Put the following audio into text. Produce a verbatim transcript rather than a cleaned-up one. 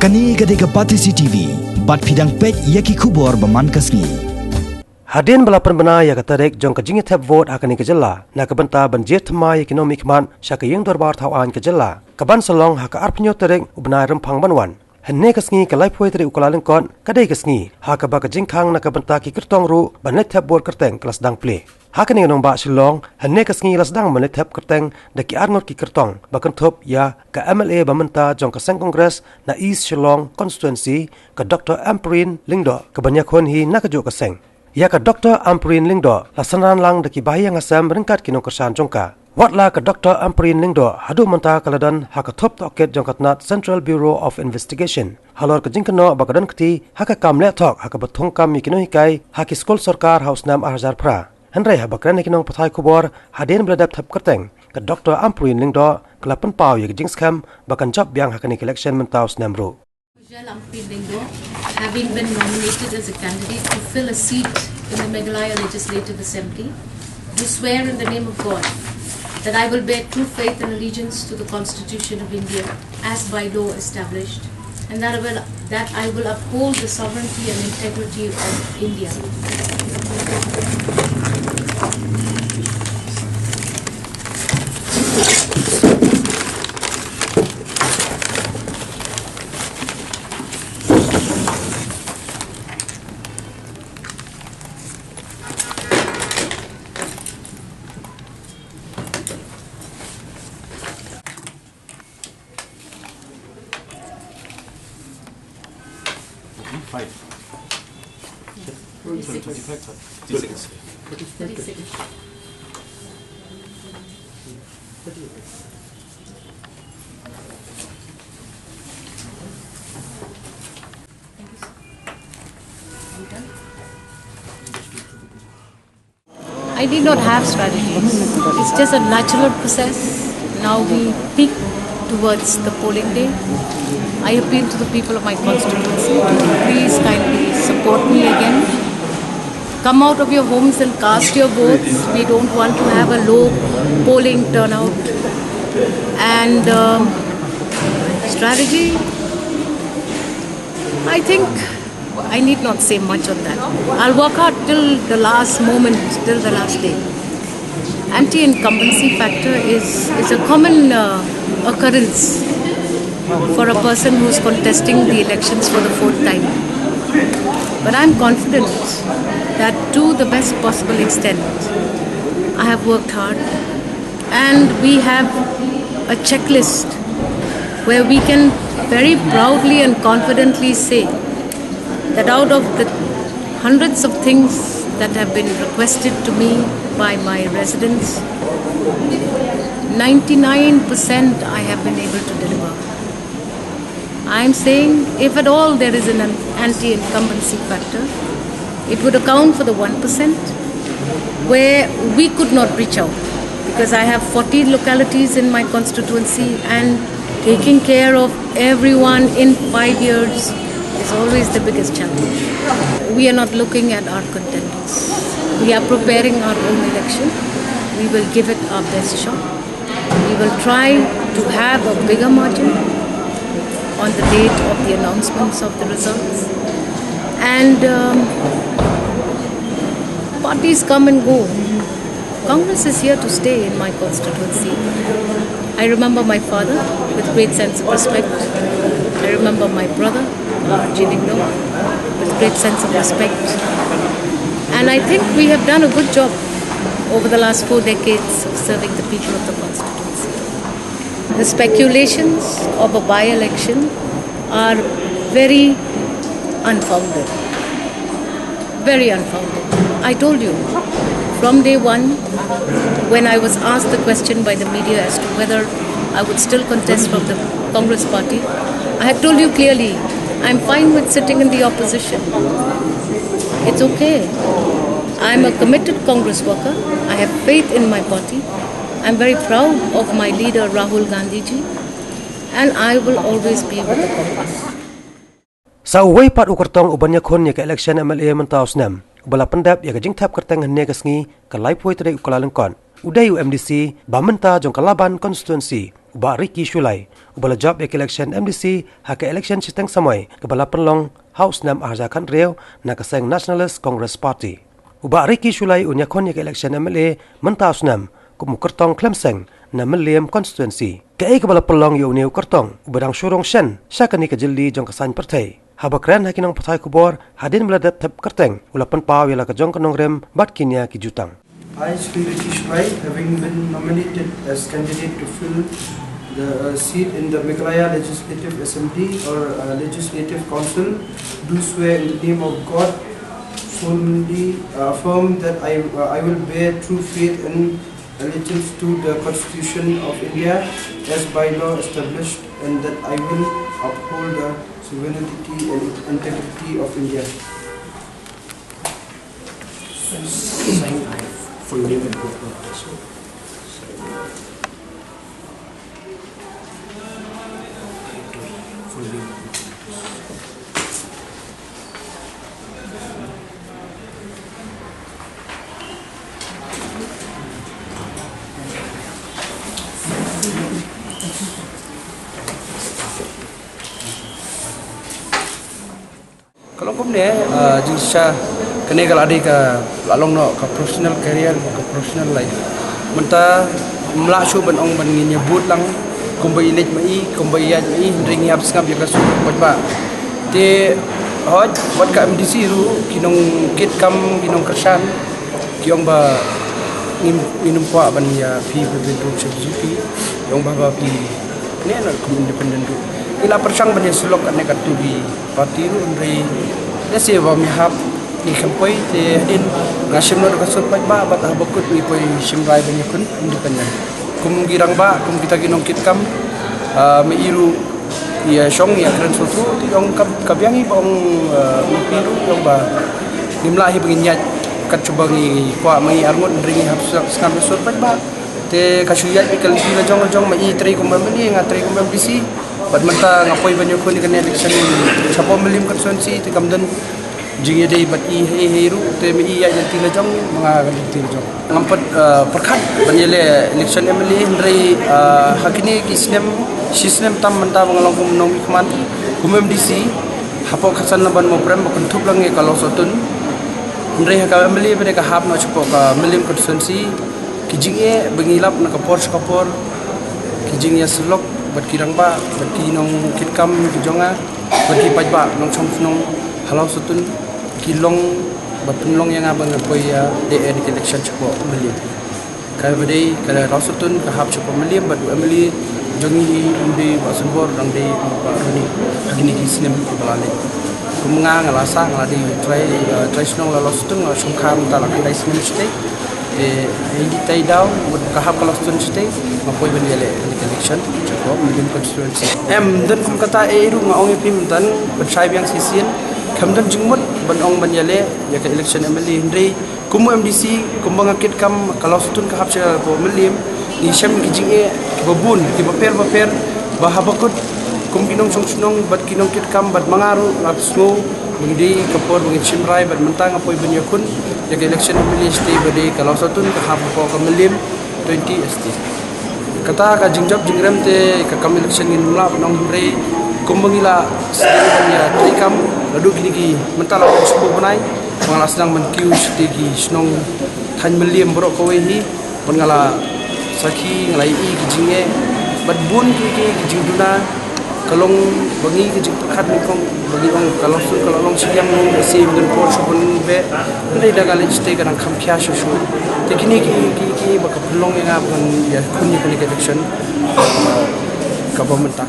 Kane ka dei ka Batesi T V, bad phi dang peit ïa ki khubor ba man ka sngi. Hadien ba la pynbna ïa ka tarik jong ka jingïathep vote ha kane ka jylla, na ka bynta ban jied thymmai ïa ki nongmihkhmat sha ka ïing dorbar thaw aiñ ka jylla, kaban sa long ha ka arphew tarik u bnai Rymphang ban wan. Hynne ka sngi ka laiphew tarik u Kyllalyngkot, ka dei ka sngi ha kaba ka jingkhang na ka bynta ki kyrtong ruh ban leit thep vote kyrteng ka la sdang plie. Ha kane ka nongbah Shillong, hynne ka sngi la sdang ban leit thep kyrteng da ki arngut ki kyrtong, ba kynthup ïa ka M L A ba mynta jong ka seng Congress na East Shillong Constituency, ka Doctor Ampareen Lyngdoh, kaban ïakhun hi na kajuh ka seng. Ïa ka Doctor Ampareen Lyngdoh la synran lang da ki bahaïing hasem ryngkat ki nongkyrshan jong ka. Wat la ka Doctor Ampareen Lyngdoh, haduh mynta ka la don ha ka thup tohkit jong ka tnat Central Bureau of Investigation halor ka jingkynnoh ba ka don kti ha ka kam leh thok ha kaba thung kam ïa ki nonghikai ha ki skul sorkar ha u snem ar hajar phra. Hynrei haba kren ïa ki nongpathai khubor hadien ba la dep thep kyrteng, ka Doctor Ampareen Lyngdoh ka la pynpaw ïa ka jingskhem ba kan jop biang ha kane ka election mynta u snem ruh. Michelle Ampareen Lyngdoh, having been nominated as a candidate to fill a seat in the Meghalaya Legislative Assembly, do swear in the name of God that I will bear true faith and allegiance to the Constitution of India as by law established, and that I will, that I will uphold the sovereignty and integrity of India. Five. Sorry, twenty-five, sorry. Thirty-six. Thirty-six. I did not have strategies. It's just a natural process. Now we peak towards the polling day. I appeal to the people of my constituency to please kindly support me again. Come out of your homes and cast your votes. We don't want to have a low polling turnout. And um, strategy, I think I need not say much on that. I'll work hard till the last moment, till the last day. Anti-incumbency factor is, is a common uh, occurrence for a person who's contesting the elections for the fourth time. But I'm confident that to the best possible extent, I have worked hard and we have a checklist where we can very proudly and confidently say that out of the hundreds of things that have been requested to me by my residents, ninety-nine percent I have been able to deliver. I'm saying if at all there is an anti-incumbency factor, it would account for the one percent where we could not reach out, because I have forty localities in my constituency and taking care of everyone in five years is always the biggest challenge. We are not looking at our contenders. We are preparing our own election. We will give it our best shot. We will try to have a bigger margin on the date of the announcements of the results. And um, parties come and go. Congress is here to stay in my constituency. I remember my father with great sense of respect. I remember my brother, uh, Jilingno, with great sense of respect. And I think we have done a good job over the last four decades of serving the people of the constituency. The speculations of a by-election are very unfounded. Very unfounded. I told you from day one, when I was asked the question by the media as to whether I would still contest from the Congress party, I had told you clearly, I'm fine with sitting in the opposition. It's okay. I'm a committed Congress worker. I have faith in my party. I'm very proud of my leader Rahul Gandhi ji, and I will always be with the Congress. Sa uwei pat u kyrtong uban ïakhun ïa ka election M L A mynta u snem, uba la pyndep ïa ka jingthep kyrteng hynne ka sngi, ka laiphew tarik u Kyllalyngkot, u dei u M D C ba mynta jong ka Laban constituency, U Bah Ricky Shullai, uba la jop ïa ka election M D C ha ka election shiteng samoi kaba la pynlong ha u snem ar hajar khathynriew na ka seng Nationalist Congress Party. U Bah Ricky Shullai un ïakhun ïa ka election M L A mynta u snem kum u kyrtong khlem seng na Mylliem constituency. Kaei kaba la pynlong ïa une u kyrtong uba dang shu rung shen sha kane ka jylli jong ka saiñ pyrthei, haba kren ha ki nongpathai khubor hadien ba la dep thep kyrteng, u la pynpaw ïa la ka jong ka nongrim bad ki nia ki jutang. I, Shri Ricky Shullai, having been nominated as candidate to fill the, uh, seat in the Meghalaya Legislative Assembly or, uh, Legislative Council, do swear in the name of God, solemnly, uh, affirm that I, uh, I will bear true faith and allegiance to the Constitution of India as by law established, and that I will uphold the sovereignty and integrity of India. Sign, I, full name and full name. Ka long kumne, ah, jingshisha kane ka la dei ka la long noh ka professional career, ka professional life. Mynta ym lah shuh ban ong ban ngin ïa bud lang kumba i leit ma i, kumba i ïaid ma i, hynrei ngi hap sngap ïa ka sur paidbah. Te hooid, wat ka M D C ruh, ki nongkitkam, ki nongkyrshan ki ong ba ngim, ngim kwah ban ïa phi, phi, phi, phi, phi, phi, ki ong ba, ba phi ne na kum independent ruh. Ki la pyrshang ban ïa syllok katne katto ki party ruh, hynrei lehse ba mi hap ngi khlem poi. Te hadien nga shim noh da ka sur paidbah bad haba kut ngi poi shim rai ban ïakhun independent. Kum ki rangbah, kum kita ki nongkitkam, ah, ma i ruh ïa shong ïa kren shuh shuh, te ong ka, ka biang i ba ong, eh, ma phi ruh ong ba ngim lah hi ba ngin ïaid kat shuh ba ngi kwah ma ngi arngut, hynrei ngi hap sngap, sngap ïa sur paidbah. Te ka shu ïaid beit ka lynti la jong la jong, ma i trei kum M L A, nga trei kum M D C. Bad mynta nga poi ban ïakhun ïa kane election shapoh Mylliem constituency, te kam don jingïadei bad i hei hei ruh, te ma i ïaid lynti la jong, ma nga ka lynti la jong. Ngam pat, eh, pyrkhat ban ïaleh election M L A, hynrei, eh, ha kine ki snem, shi snem tam mynta ba nga long kum u nongmihkhmat kum M D C hapoh ka san lymban Mawprem, ba kynthup lang ïa ka Lawsohtun. Hynrei ha ka M L A ba dei ka hap noh shapoh ka Mylliem constituency. Ki jingeh ba ngi lap na ka por sha ka por, ki jingïasyllok bad ki rangbah, bad ki nongkitkam ki jong nga, bad ki paidbah nongshong shnong ha Lawsohtun ki long bad pynlong ïa nga ba nga poi ïaleh ïa ka election shapoh Mylliem. Kaba dei ka Lawsohtun ka hap shapoh Mylliem bad u M L A jong ngi hi um dei Bah Sunbor, dang dei Bah Ronnie ha kine ki snem kiba la leit. Kum nga, nga la sah, nga la dei trai, eh, trai shnong la Lawsohtun, nga la shongkha mynta la khyndai snem shatei. Te hynrei tei daw mut ka hap ka Lawsohtun shatei, nga poi ban ïaleh ïa ka election shapoh Mylliem constituency. Em, don kum kata ei ruh, nga ong ïa phi mynta ban shai biang shisien, kam don jingmut ban ong ban ïaleh ïa ka election M L A, hynrei kum u M D C, kumba nga kitkam, ka Lawsohtun ka hap shapoh Mylliem, ngi shem ki jingeh kiba bun, kiba pher bapher, ba haba kut kum ki nongshong shnong bad ki nongkitkam bad ma nga ruh nga sngew ba ngi dei ka por ba ngin shim rai, bad mynta nga poi ban ïakhun ïa ka election M L A shatei ba dei ka Lawsohtun ka hap hapoh ka Mylliem twenty S T. Kata ka jingjop jingrem te ka kam election ngim lah ban ong, hynrei kumba ngi la sdang ban ïa treikam, naduh kine ki mynta la shiphew bnai ba nga la sdang ban kiew shatei ki shnong thaiñ Mylliem baroh kawei hi, bad nga la sakhi, nga la ïohi ki jingeh bad bun ki, ki, ki jingduna. Ka long ba ngi ka jingpyrkhat nyngkong ba ngi ong ka Lawsohtun ka la long shiliang nong, ka siem don por shuh ban beh. Hynrei da nga leit shatei ka dang kham khia shuh shuh. Te kine ki, ki, ki ba ka pynlong ïa nga ban ïakhun ïa kane ka election kaba mynta.